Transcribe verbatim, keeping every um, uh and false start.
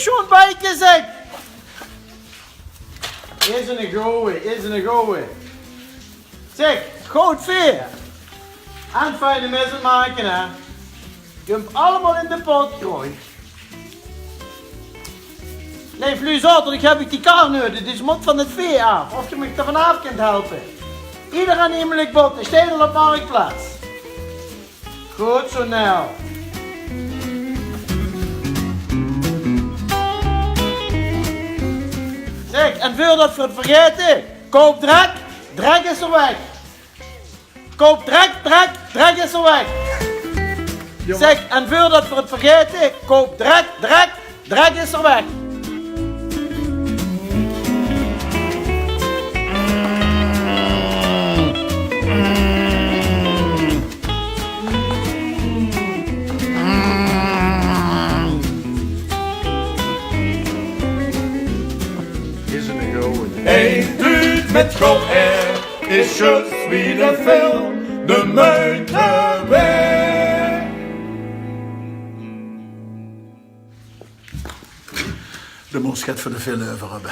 Sjoon bieke, zeg! Is 'ne goeie, is 'ne goeie. Zeg, good veer. En fijne misse make, hè. Geer höb allemaol in de pot groei. Neef Luus, zaoterdig höb ich die kar nudig, dus mót van 't vee aaf. Of geer mich d'r vanaaf kint helpe. Ieder aan Imelik Botte, steit al op Marktplaats. Good zoe, Nel. Zeg, en veurdat veer 't vergaete, koup drek, drek is d'r weg. Koup drek, drek, drek is d'r weg. Zeg, en veurdat veer 't vergaete, koup drek, drek, drek is d'r weg. Is 'ne goeie. Ein duut mit good haer is zjus wie de film de meujte waerd. Dao mós se 't veur de film euver höbbe.